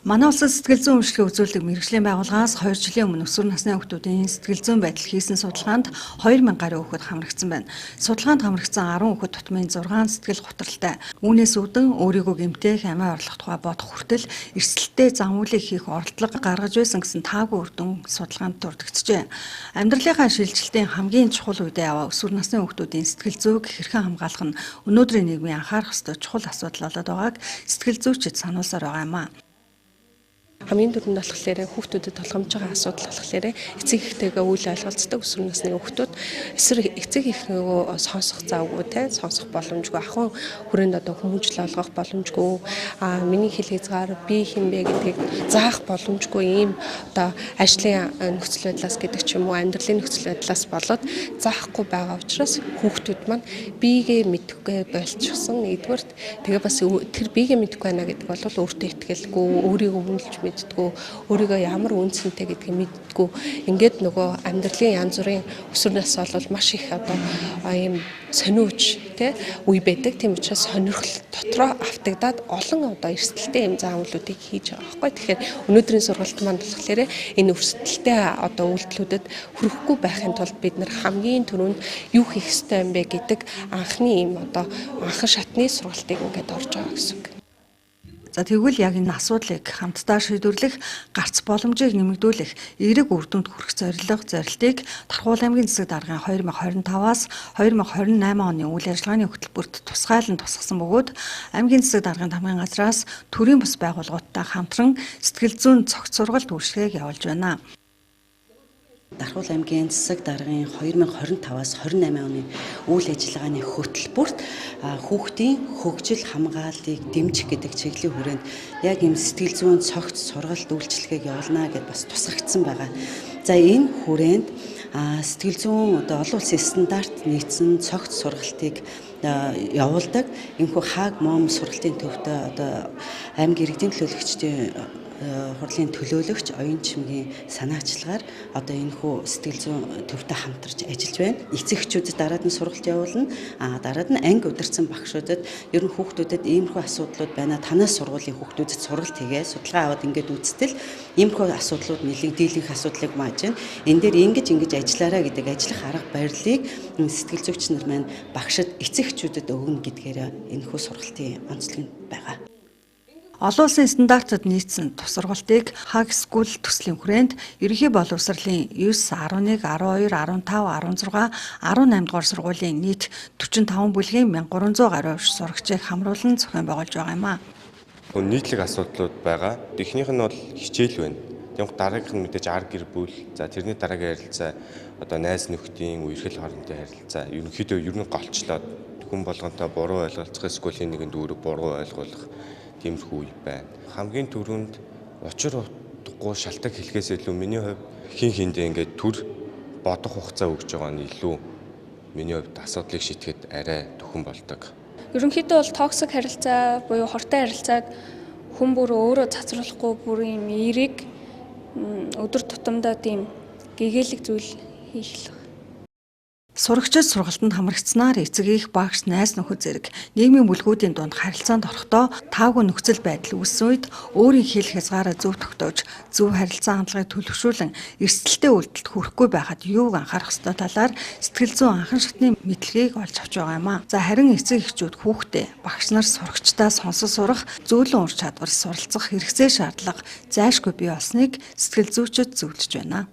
Манай улсад сэтгэл зүйн өмчлөг үзүүлдэг мэргэжлийн байгууллагаас 2 жилийн өмнө өсвөр насны хүүхдүүдийн сэтгэл зүйн байдал хийсэн судалгаанд 2000 гаруй хүүхэд хамрагдсан байна. Судалгаанд хамрагдсан 10 хүүхэд тутмын 6 сэтгэл готролтой. Үүнээс үүдэн өөрийгөө гэмтэх, амиа орлох тухай бодох хүртэл эрсдэлтэй зан үйлийг хийх оролдлого гаргаж байсан гэсэн таагүй үр дүн судалгаанд дурддагджээ. Амьдралынхаа шилжилтийн хамгийн чухал үедээ яваа өсвөр насны хүүхдүүдийн сэтгэл зүйг хэрхэн хамгаалах нь өнөөдрийн нийгмийн анхаарах ёстой чухал асуудал болоод байгааг сэтгэл зүйчид сануулсаар байгаа юм а. Хамгийн түрүүнд болохоор хүүхдүүдэд тулгамж байгаа асуудал болохоор эцэг эхтэйгээ үйл ойлголцдог өсвөр насны хүүхдүүд эсрэг эцэг эхнийгөө сонсох завгүй те сонсох боломжгүй, ахуйн хүрээнд одоо хүмүүжил олгох боломжгүй, а миний хэл хязгаар, би хэн бэ гэдгийг заах боломжгүй ийм одоо ажлын нөхцөл байдлаас гэдэг ч юм уу, амьдралын нөхцөл байдлаас болоод заахгүй байгаа учраас хүүхдүүд маань биегээ мэдэхгүй болчихсон. Нэгдүгээрт тэгээ бас тэр биегээ мэдэхгүй байна гэдэг бол өөртөө итгэлгүй, өөрийгөө үнэлж мэддэггүй, өөрийгөө ямар үн цэнтэй гэдгийг мэддэггүй. Ингээд нөгөө амьдралын янз бүрийн өсвөр нас бол маш их одоо ийм сониуч тий үе байдаг. Тийм учраас сонирхол дотроо автагдаад олон одоо эрсдэлтэй юм зан үйлүүдийг хийж байгаа байхгүй. Тэгэхээр өнөөдрийн сургалт маань болохоор энэ өрсөлдөлтэй одоо үйлдэлүүдэд хүрэхгүй байхын тулд бид нар хамгийн түрүүнд юу хийх ёстой юм бэ гэдэг анхны ийм одоо анхан шатны сургалтыг ингээд орж байгаа гэсэн үг. За, тэгвэл яг энэ асуудлыг хамтдаа шийдвэрлэх, гарц боломжийг нэмэгдүүлэх, эерэг үр дүнд хүрэх зорилго зорилтыг Тархуул аймгийн засаг даргын 2025-аас 2028 оны үйл ажиллагааны хөтөлбөрт тусгайлан тусгасан бөгөөд аймгийн засаг даргын тамгын газраас төрийн бус байгууллагуудтай хамтран сэтгэл зүйн цогц сургалт үйлчилгээг явуулж байна. Дархуул аймгийн засаг даргын 2025-аас 28 оны үйл ажиллагааны хөтөлбөрт хүүхдийн хөгжил хамгааллыг дэмжих гэдэг чиглэлийн хүрээнд яг ийм сэтгэл зүйн цогц сургалт үйлчилгээг явуулна гэд бас тусгагдсан байгаа. За, энэ хүрээнд сэтгэл зүйн одоо олон улсын стандарт нийцсэн цогц сургалтыг явуулдаг. Энэхүү Hug Mom сургалтын төвтэй одоо аймгийн иргэдийн төлөөлөгчдийн хурлын төлөөлөгч Оюун Чимгийн санаачлагаар одоо энэхүү сэтгэл зүйн төвтэй хамтарч ажиллаж байна. Эцэг эхчүүдэд дараад нь сургалт явуулна. А дараад нь анги удирдсан багшуудад ер нь хүүхдүүдэд иймэрхүү асуудлууд байна. Танаас сургуулийн хүүхдүүдэд сургалт хийгээ, судалгаа аваад ингээд үзтэл иймэрхүү асуудлууд нэлээд дийлэнх асуудлыг мааж байна. Энэ дээр ингэж ингэж ажиллаарай гэдэг ажиллах арга барилыг сэтгэл зүйч нар маань багшид, эцэг эхчүүдэд өгнө гэдгээр энэхүү сургалтын онцлог нь байгаа. Олон улсын стандартад нийцсэн тус сургалтыг Hug School төслийн хүрээнд ерөнхий боловсролын 9, 11, 12, 15, 16, 18 дугаар сургуулийн нийт 45 бүлгийн 1300 гаруй сурагчийг хамруулан зохион байгуулж байгаа юм а. Нийтлэг асуудлууд байгаа. Эхнийх нь бол хичээл байна. Тэгмэх дараагийнх нь мэдээж ар гэр бүл. За, тэрний дараагийн харилцаа одоо найз нөхдийн үерхэл хоорондын харилцаа. Ерөнхийдөө ер нь голчлоод хүн болгонтой буруу ойлголцох, эсвэл нэгэн дүүрэг буруу ойлгуулах тиймэрхүү үе байна. Хамгийн түрүүнд учир утгагүй шалтгаан хэлэхээс илүү миний хувьд хин хиндээ ингээд төр бодох хугацаа өгж байгаа нь илүү миний хувьд асуудлыг шийдэхэд арай дөхөн болдог. Ерөнхийдөө бол toxic харилцаа буюу хортой харилцааг хүн бүр өөрөө цацруулахгүй бүр юм эерэг өдөр тутамдаа тийм гэгээлэг зүйл хийх л. Сурагчид сургалтанд хамрагдсанаар эцэг эх, багш, найз нөхөд зэрэг нийгмийн бүлгүүдийн дунд харилцаанд орохдоо таагүй нөхцөл байдал үүссэн үед өөрийн хэл хязгаараа зөв тогтоож, зөв харилцаа хандлагыг төлөвшүүлэн эрсдэлтэй үйлдэлд хүрэхгүй байхад юуг анхаарах ёстой талаар сэтгэл зүйн анхан шатны мэдлэгийг олж авч байгаа юм а. За, харин эцэг эхчүүд хүүхдээ, багш нар сурагчдаа сонсож сурах зөөлөн ур чадвар суралцах хэрэгцээ шаардлага зайлшгүй бий болсныг сэтгэл зүйчид зөвлөж байна.